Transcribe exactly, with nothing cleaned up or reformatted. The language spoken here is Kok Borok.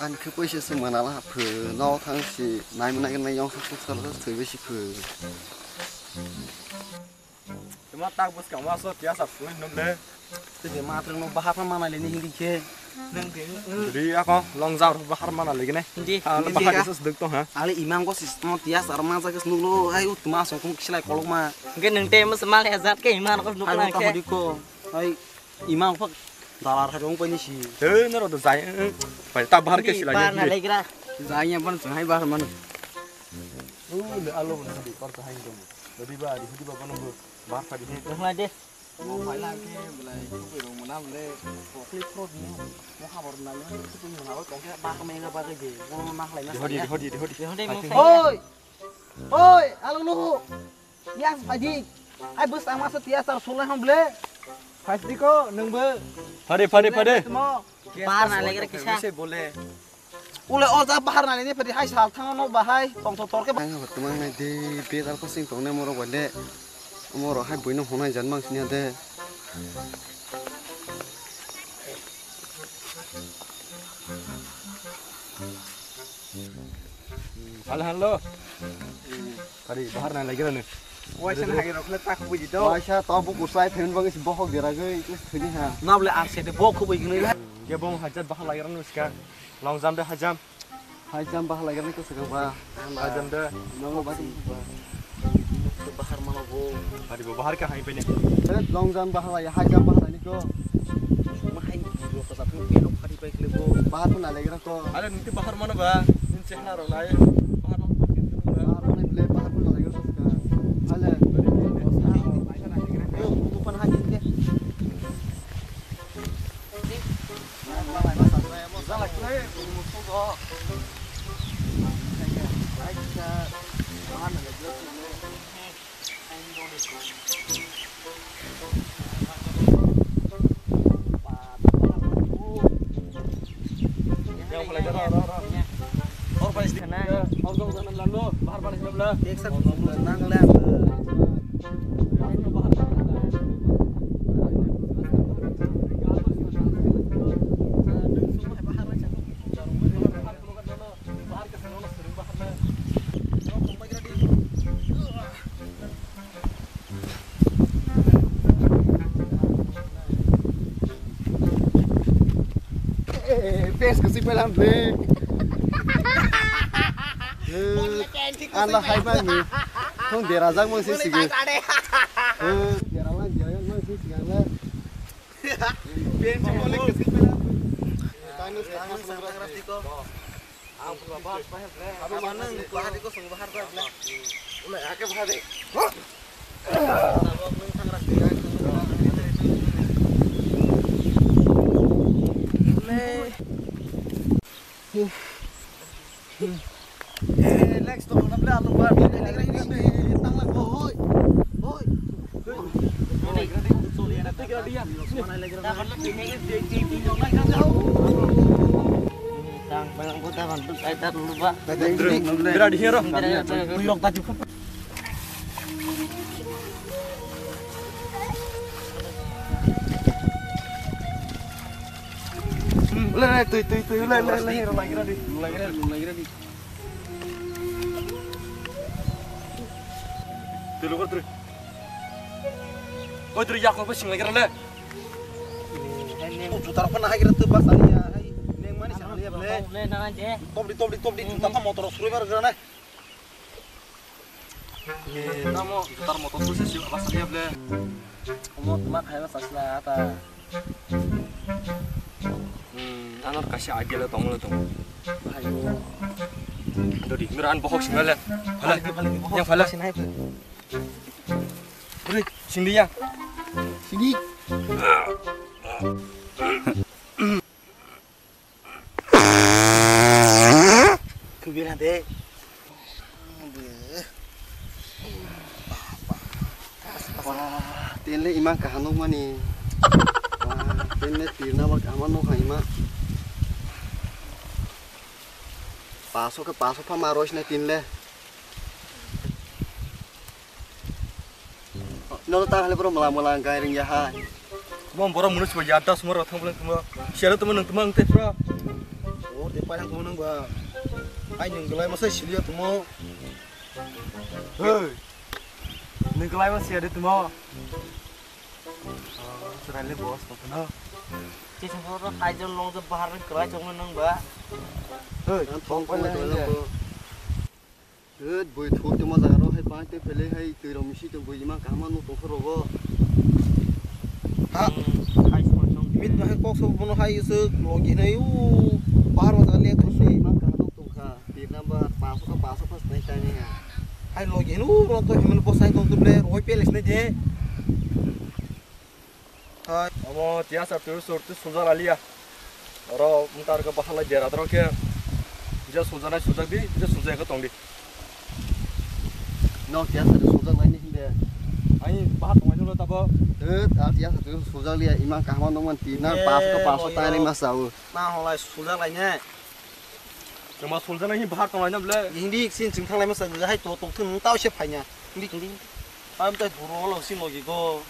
Ani khe poisa se manala phu, no thang si nai manai nai yong sa sa sa thwi besi phu. Tuma tak bus kama so tiya sa phu nung le. Tede ma treng no bahar na mana le ni hindi khe. Nang de. Ri ako long jam ro bahar mana le gene. Hindi. Ah, hindi bahar ka. Kisa sedek to ha. Ale imang ko sis no tiya sa ma sa kes nung lo ai u tuma so kung kislai kolok ma. Nge nang te mas mal hezat ke imang ko nuk lang ke. Ai. Ima ang phak dalar hai rong paini si. He, noro do jai. Pai ta bahar ke sila. Bahar na legra. Jai yang pan hai bahar manu. Oh, le alo ban di par ta hai dong. Jadi ba di hudi ba ban bahar tadi. Dong lai de. Oh, pai lang ke belai tu pe rong manam le. Kok le pro di. Mo khabar na le tu pe mana ko ke bahar me ga ba ke. Mo na khlai na. Hodi, hodi, hodi. Hodi. Hodi. Oi! Oi, alo nuhu. Yang phaidi. Hai bwsang masa tiya sar sulai hom ble. Phaidi ko nungbo. Phade, phade, phade. Mo. Bahar na legra kisa. Bole. Ule o ja bahar na legra phaidi hai sal thang no bahai tong to tor ke. Ang hor tumang nai de, be dal ko sing tong ne moro bole. Moro hai buino honai jan mang sini de. Halo, halo. Tadi bahar na lagi rani. Waisa na hagi rokhle tak buji do. Waisa to bu kusai phen bang is bohok dera goi is thini ha. Nable ar sete bohok khubui gini. Ge bong hajat bahar lagi rani uska. Long jam de hajam. Hajam bahar lagi rani kusaka ba. Hajam de. Nongo ba. Bahar mano bo. Tadi bo bahar ka hai pene. Long jam bahar lagi hajam bahar lagi ko. Mahai bo ko satu peno phari pai kle bo. Bahar pun na lagi rani ko. Ale nungti bahar mano ba. Chehna rok nai. Bahar mano ba. Bahar mano ble bahar pun na lagi rani ko. Ale. Yo, bukan hajam ke. Face kasi pa lang, ble. Ano hai ba ni? Kung dera jang mang si sige. Dera lang dera jang mang si sige. Pen si bole kasi pa lang. Tanus tanus. Abo manang bahari ko song bahar ba. Ule ake bahari. Lex to na bla to ba. Tang la hoi. Hoi. Le, le, tui, tui, tui, le, le, le, le, le, le, le, le. Tui lukar tui. Oi, tui yak ko sing lagi le. Tui jutar ko na hai kira tui pas ali ya. Hai, neng mani sang ali ya ble. Le na je. Top di, top di, top di. Jutar ko motor suri bar gara na. Ye, tamo jutar motor suri si apa sang ya ble. Omo tuma khai ba sasla ata. Hmm, ano kaisa idea le tongmo le tongo. Dodi, mira an bohok singale. Phala, phala, phala, yang phala. Sini hai. Beri, sini ya. Sini. Kubira de. Wah, tenle imang kaham nukmani. Wah, tenle tirna bal kaham nukha ima. Paso ke paso pha ma rois na tenle. Nono ta hale bro mala mala gai ring ya hai. Mo boro munus bo ya das moro thang bro thang. Siaro tuma nung tuma ang te bro. O Tei pairang tongma nang ba. Ai nwng kwlai masa siliya tongmo. Hei. Nwng kwlai masa siliya de tongmo. Chwraile boss tongkhwno. Chisongkhoro kaijon longja bahar ni kwlai chongma nang ba. Hei, tong pailai nang ba. Hei, bui thuk tongma jaga ro hai pai tei phelai hai twi rok misi tong bui ima kaham no tongkha rogo. Ha. Hai songma nang. Mit bahai kok sok bono hai se logi nai u bahar ma jaga le tong se. Ima kaham no tongkha. Tir number paso ka paso pas nai tai nai ha. Hai logi nu ro to himal bosai tong tu ble roi peles nai de. Hai. Omo tiya sa tu sur tu suja la liya. Oro mtar ka bahal la jera tro ke. Je suja nai suja di, je suja ka tong di. No tiya sa tu suja nai ni hinde. Ai bahal tong nai lo tabo. Eh, tiya sa tu suja liya imang kahma no man tir na paso ka paso tai nai ma sa u. Ma holai suja lai ne. Chuma suljanai hi bahar tonglai na ble. Hindi sin ching thanglai masa hai to tong thun tao se phaina. Hindi hindi. Am tai duro lo sin logi go.